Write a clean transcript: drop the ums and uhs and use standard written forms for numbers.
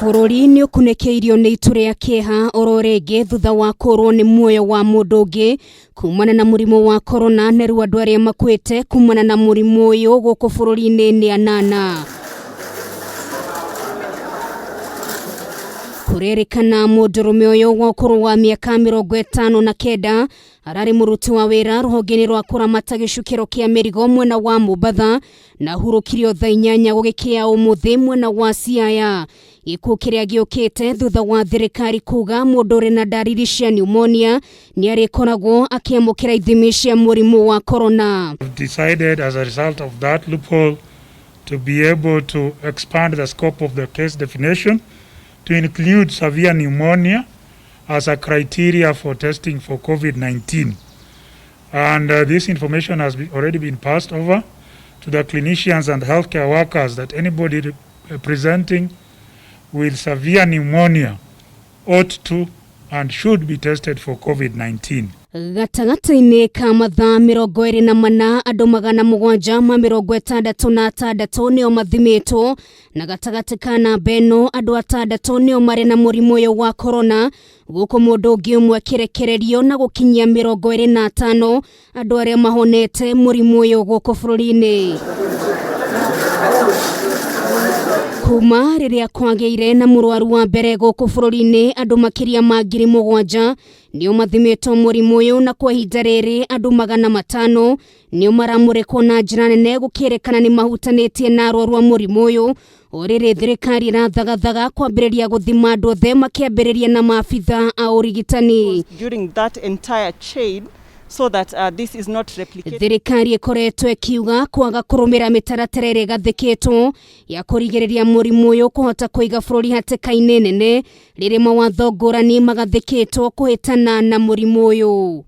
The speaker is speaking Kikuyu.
Bũrũri nĩ ũkunĩkĩirio nĩ itu rĩa kĩeha oro rĩngĩ thutha wa kũrwo nĩ muoyo wa mũndũ ũngĩ kumana na mũrimũ wa corona, na rĩu andũ arĩa makuĩte kumana na mũrimũ ũyũ gũkũ bũrũri-inĩ nĩ anana. Kũrerĩkana mũndũrũme ũyũ wa ũkũrũ wa mĩaka 59 ararĩ mũruti wa wĩra rũhonge-inĩ rwa kũramata gĩcukĩro kĩa mĩrigo mwena wa Mombatha, na ahurũkirio thaa 8 gũgĩkĩa ũmũthĩ mwena wa Siaya. Gĩkuũ kĩrĩa gĩũkĩte thutha wa thirikari kuga mũndũ ũrĩ na ndariri cia pneumonia nĩ arĩkoragwo akĩamũkĩra ithimi cia mũrimũ wa corona. Decided as a result of that loophole to be able to expand the scope of the case definition to include severe pneumonia as a criteria for testing for COVID-19. And this information has already been passed over to the clinicians and healthcare workers that anybody presenting with severe pneumonia ought to and should be tested for COVID-19. Gatagatĩ-inĩ ka mathaa 24, andũ 766 nĩo mathimĩtwo, na gatagatĩ ka namba ĩno andũ atandatũ nĩo marĩ na mũrimũ ũyũ wa corona, gũkũ mũndũ ũngĩ ũmwe akĩrekererio na gũkinyia 25 andũ arĩa mahonete mũrimũ ũyũ gũkũ bũrũri-inĩ. Kuma rĩrĩa kwagĩire na mũrwaru wa mbere gũkũ bũrũri-inĩ, andũ makĩria ma 7,000 nĩo mathimĩtwo mũrimũ ũyũ, na kwa ihinda rĩrĩ andũ 500 nĩo maramũrĩkwo na njĩra nene gũkĩrĩkana nĩ mahutanĩtie na arwaru a mũrimũ ũyũ. O rĩrĩ thirikari ĩrathagathaga kwambĩrĩria gũthima andũ othe, makĩambĩrĩria na maabitha a ũrigitani. During that entire chain so that this is not replicated. Thirikari ĩkoretwo ĩkiuga kwaga kũrũmĩrĩra mĩtaratara ĩrĩa ĩgathĩkĩtwo ya kũrigĩrĩria mũrimũ ũyũ kũhota kũiga bũrũri hatĩka-inĩ nene, rĩrĩ mawatho ngũrani magathĩkĩtwo kũhĩtana na mũrimũ ũyũ.